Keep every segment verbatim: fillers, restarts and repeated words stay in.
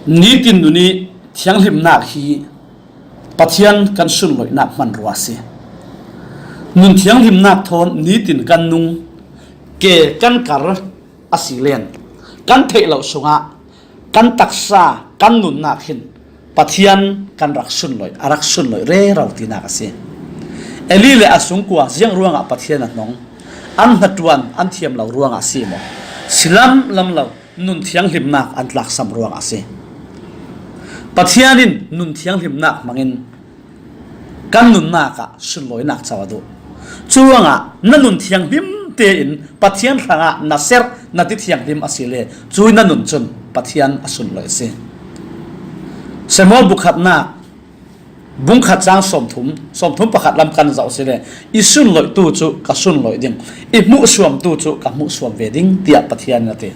Nitin nun i thianghlimnak hi Pathian kan sunloihnak hmanrua a si. Nun thianghlimnak thawn nitin kan nung, ke kan kar a si len, kan theih loh sungah kan taksa, kan nunnak hin Pathian kan rak sunloih, a rak sunloih rero tinak a si. Eli le a sungkua ziang ruangah Pathian a hnong? An hnaṭuan an thiam lo ruangah a si maw? Si lamlam lo, nun thianghlimnak an tlaksam ruangah a si. Pathian in nun thianghlimnak hmangin kan nunnak ah sunlawinak co a duh. Curuangah na nun thianghlim tein Pathian hrangah na serh, na ti thianghlim a si le, cui na nun cun Pathian a sunlawih a si. Samuel bukhatnak bungkhat cang sawmthum, sawmthum pakhat lam kan zoh a si le, i sunlawihtu cu ka sunlawih ding, i hmuhsuamtu cu ka hmuhsuam ve ding, tiah Pathian in a ti.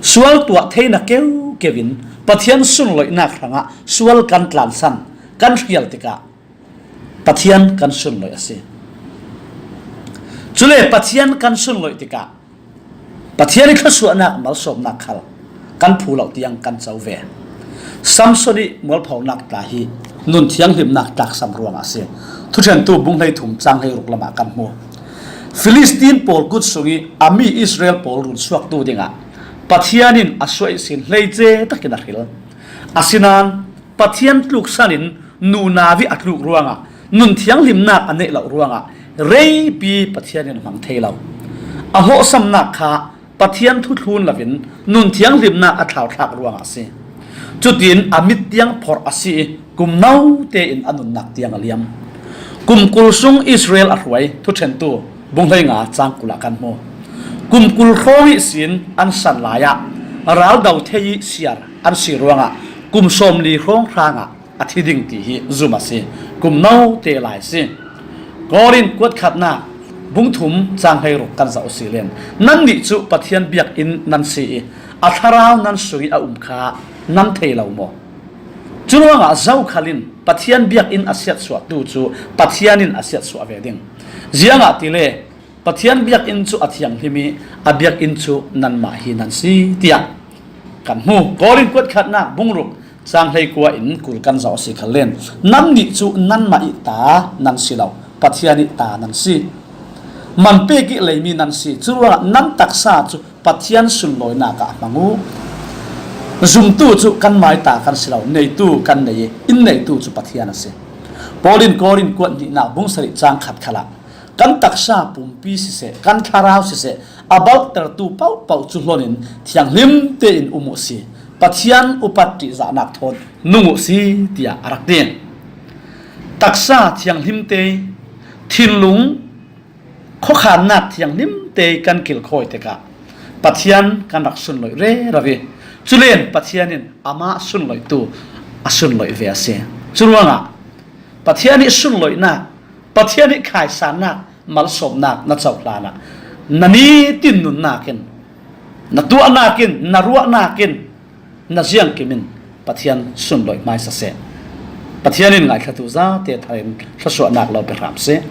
Sual tuah thei na keu keu in Pathian sunlawihnak hrangah sual kan tlansan, kan hrial tikah Pathian kan sunlawih a si. Cule Pathian kan sunlawih tikah Pathian i thluasuahnak malsawmnak khal kan phu lo tiang kan co ve. Samson i mualphonak tla hi nun thianghlimnak tlaksam ruangah a si. Thuṭhentu bung hleithum cang hleiruk lamah kan hmu. Filistin pawl kut sungih a mi Israel pawl runsuaktu dingah Pathian in a suah ihsin hleice takin a hril. Asinain Pathian tluksan in nunau ih a tluk ruangah, nun thianghlimnak a neih loh ruangah reipi Pathian in a hmang thei lo. A hlawhsamnak kha Pathian thuthlun loin nun thianghlimnak a thlauthlak ruangah a si. Cutin a mit tiang phorh a si ih kum no tein a nunnak tiang a liam. Kum kul sung Israel a hruai, Thuṭhentu bung hleinga cang kul ah kan hmu. Kum kul hrawng ihsin an san lai ah raldo thei ih siar an si ruangah kum sawmli hrawng hrangah a thi ding ti hi zum a si. Kum no te lai a si. Korin kuatkhatnak bung thum cang hleiruk kan zoh a si len, nannih cu Pathian biakinn nan si ih a thlarau nan sungih a um kha nan thei lo maw? Curuangah zokhal in Pathian biakinn a siatsuahtu cu Pathian in a siatsuah ve ding. Ziangahtile Pathian biakinn cu a thianghlim ih a biakinn cu nanmah hi nan si, tiah kan hmu. Korin kuatkhatnak bung ruk cang hleikua in kul kan zoh a si khal len, nannih cu nanmah ih ta nan si lo, Pathian ih ta nan si. Man pek ih leimi nan si. Curuangah nan taksa cu Pathian sunlawinak ah hmang uh. Zumtu cu kanmah ih ta kan si lo, neitu kan nei ih in neitu cu Pathian a si. Paul in Korin kuat hnihnak bung sarih cang khat khalah kan taksa pumpi siseh, kan thlarau siseh, a balhtertu paohpaoh cu hlon in thianghlim tein um uh si. Pathian upat ṭihzahnak thawn nung uh si, tiah a rak ti. Taksa thianghlim te, thinlung khuakhannak thianghlim te kan kilkhawi tikah Pathian kan rak sunlawih rero ih, culen Pathian in amah sunlawihtu a sunlawih ve a si. Curuangah Pathian ih sunlawihnak, Pathian ih khaisannak, malsawmnak na cohlan ah na nitin nunnak in, na tuahnak in, na ruahnak in, na ziangkim in Pathian sunlawih hmaisa seh. Pathian in ngaithlatu zate thar in thluasuahnak lo pe hram seh.